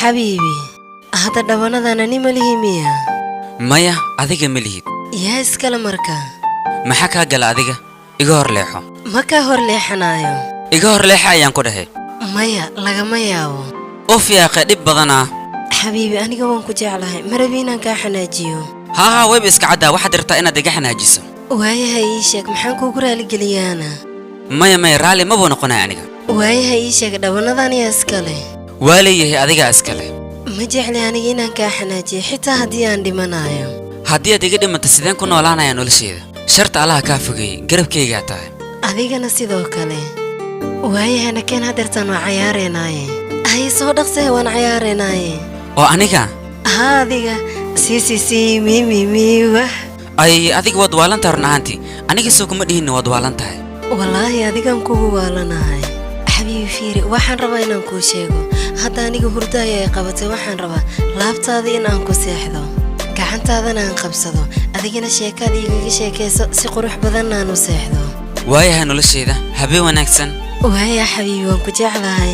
Xabiibi, hadda dhabanadan ani ma lihi miya? Maya, adiga ma lihid. Yaa iskale marka? Maxaa kaa gala adiga? Iga hor leexo. Ma kaa hor leexanaayo. Iga hor leexa ayaan ku dhahay. Maya, lagama yaabo. Uf yaaqe, dhib badanaa. Xabiibi, aniga waan ku jeclahay, ma rabi inaan kaa xanaajiyo. Haa haa, wayba iska caddaa, waxaad rabtaa inaad iga xanaajiso. Waayaha, ii sheeg, maxaan kuugu raaligeliyaana? Maya maya, raalli mabuu noqonaya aniga. Waayaha, ii sheeg, dhabanadan yaa iskale? Waa leeyahay, adigaa iskale. Ma jecli aniga inaan kaa xanaajiyo, xitaa haddii aan dhimanayo. Haddii aad iga dhimato, sideen ku noolaanayaa nolosheeda? Sharta Allaha kaa fogeeyey, garabkaygaa tahay. Adigana sidoo kale. Waayahana keen, hadeertaan waa cayaaraynaaye. Hay, soo dhaqsee, waan cayaaraynaaye. Oo aniga? Haa, adiga. Sii sii sii, mi mi mi, wah. Ay, adiga waad waalan tahay run ahaantii. Aniga soo kuma dhihinna waad waalan tahay? Wallaahi adigan kugu waalanahay. Xabiibi, fiiri, waxaan rabaa inaan kuu sheego. Hadda aniga hurdo ayay qabatay. Waxaan rabaa laabtaada in aan ku seexdo, gacantaadana aan qabsado, adigana sheekaad igaga sheekayso, si qurux badanna aan u seexdo. Waayaha nolosheeda, habeen wanaagsan. Waaya xabiibi, waan ku jeclahay.